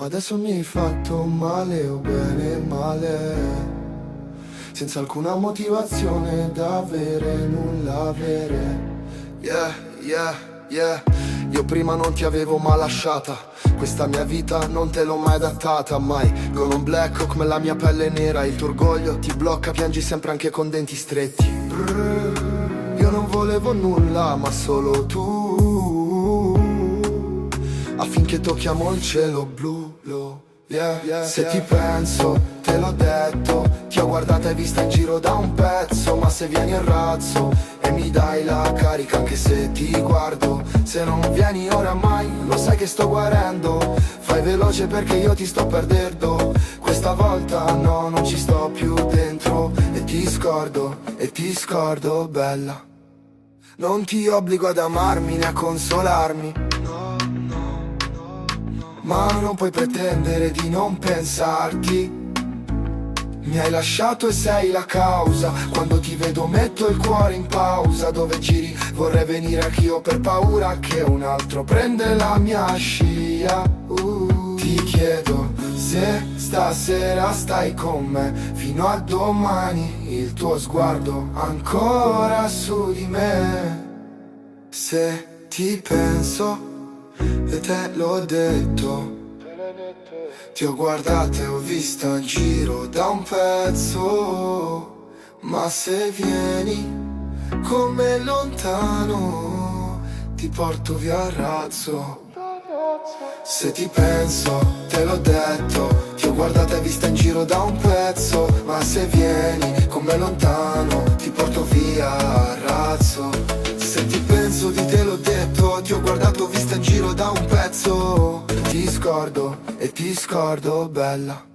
Ma adesso mi hai fatto male o bene male. Senza alcuna motivazione da avere nulla avere. Yeah. Io prima non ti avevo mai lasciata. Questa mia vita non te l'ho mai adattata, mai. Con un black come la mia pelle nera. Il tuo orgoglio ti blocca, piangi sempre anche con denti stretti. Brr, io non volevo nulla, ma solo tu. Affinché tocchiamo il cielo blu, lo, yeah. Se ti penso, te l'ho detto. Ti ho guardata e vista in giro da un pezzo. Ma se vieni in razzo e mi dai la carica anche se ti guardo. Se non vieni oramai, lo sai che sto guarendo. Fai veloce perché io ti sto perdendo. Questa volta no, non ci sto più dentro. E ti scordo, bella. Non ti obbligo ad amarmi né a consolarmi. Ma non puoi pretendere di non pensarti. Mi hai lasciato e sei la causa. Quando ti vedo metto il cuore in pausa. Dove giri vorrei venire anch'io per paura che un altro prende la mia scia. Ti chiedo se stasera stai con me fino a domani. Il tuo sguardo ancora su di me. Se ti penso e te l'ho detto. Ti ho guardata e ho visto in giro da un pezzo. Ma se vieni con me lontano, ti porto via il razzo. Se ti penso, te l'ho detto. Ti ho guardata e vista in giro da un pezzo. Ma se vieni con me lontano, ti porto via il razzo. Se ti penso di te l'ho detto. Ti ho guardato vista in giro da un pezzo. Ti scordo e ti scordo bella.